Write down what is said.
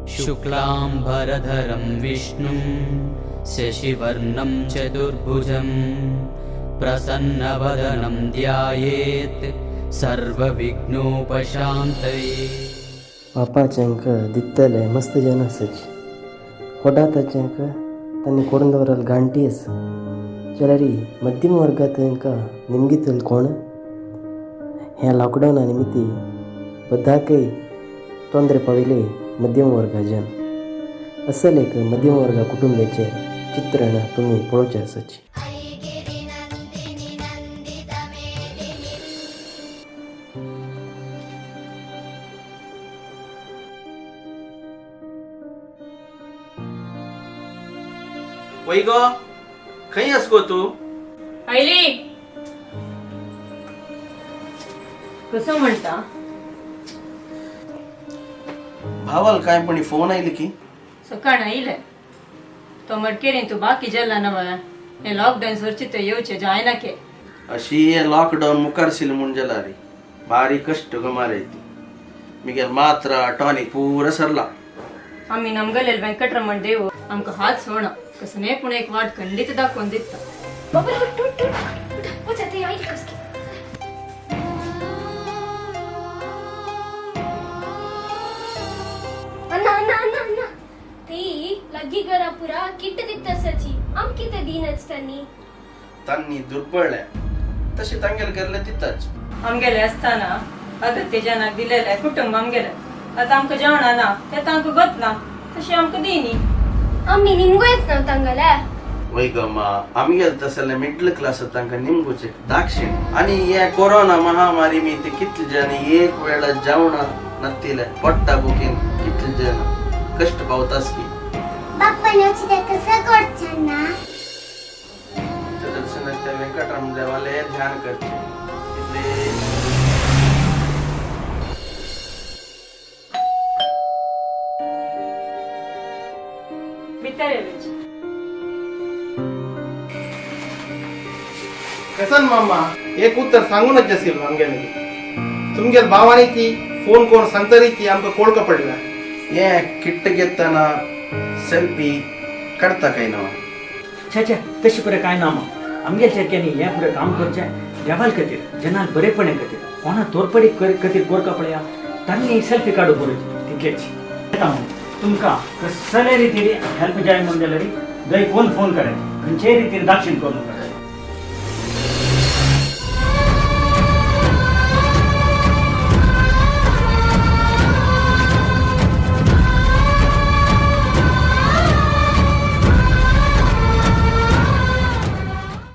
शुक्लाम्बरधरं विष्णुं शशिवर्णं चतुर्भुजं प्रसन्नवदनं ध्यायेत् सर्वविघ्नोपशान्तये। बापाच्यांक दित्तले मस्त जन आसाची होडाताच्यांक तांणी करून दवरल गांठी आसा जाल्यार मध्यम वर्गात तांकां निमगितल कोण ह्या लॉकडावना निमित्ती बद्दाकय तोंदरे पाविले मध्यम वर्गा जन असल एक मध्यम वर्गा कुटुंबाचें चित्रण तुमी पळोवचें आसाची. वय गो, खंय आस गो तूं? आयली. कसं म्हणता? भावाल काय पण फोन आयले की? सकाळ आयले तो मडकेरीन तू बाकी जेल्ला नव हे लॉकडाऊन सरची ते येवचे जायना के. अशी हे लॉकडाऊन मुखार सिल म्हूण जाला रे, बारी कष्ट गो मारायती. मिगेल मात्रा टॉनिक पुरा सरला. आम्ही नमगलेल वेंकटरमण देव आमकां हात सोडना कसने पूण एक वाट खंडीत दाखोवन दिता. बाबा, उठ उठ उठ उठ, वच ते आईल कसकी. अण्णा अण्णा अण्णा अण्णा, ती लग्गी घरा पुरा किट्ट दित्त सची आम किते दीनच तन्नी. तांनी दुर्बळ तशी तांगेल गेल्ले दिताच. आमगेले असताना अगत्य जनाक दिलेले कुटुंब आमगेले आता आमकां जेवणा ना ते तांकां गत ना तशी आमकां दिनी. आम्ही निमगो येत ना तांगले. वय गो मा, आमगेल तसले मिडल क्लास तांकां निमगुचे दाक्षिण. आणि हे कोरोना महामारी मी ते कितले जण एक वेळा जेवणा नत्तिले पोट्टा बुकीन कितले जण कष्ट पावतास की. बाप्पाने ते कसं करचना? दर्शनाक त्या वेंकटराम देवाले ध्यान करचे इतले. भितर येवचे. कसन मामा, एक उत्तर सांगूनच असेल आमगेले. तुमगेल भावानी ती फोन करून सांगतरी की आमकां कोळका पडला. हे किट्ट घेतना सेल्फी काडता काय ना? छे छे, तशें पुरें कांय ना मा. आमगेल सारक्यांनी हें फुडें काम करचें देवाल खातीर, जनाल बरेपणे खातीर. कोणा तोरपडी खातीर कोरका पळया तांणी सेल्फी काडू बरोच तितलेच येता. म्हणून तुमकां कसले रितीन हेल्प जाय म्हणून जाल्यार दय कोण फोन करायचे, खंयचेय रितीन दाक्षीण करून.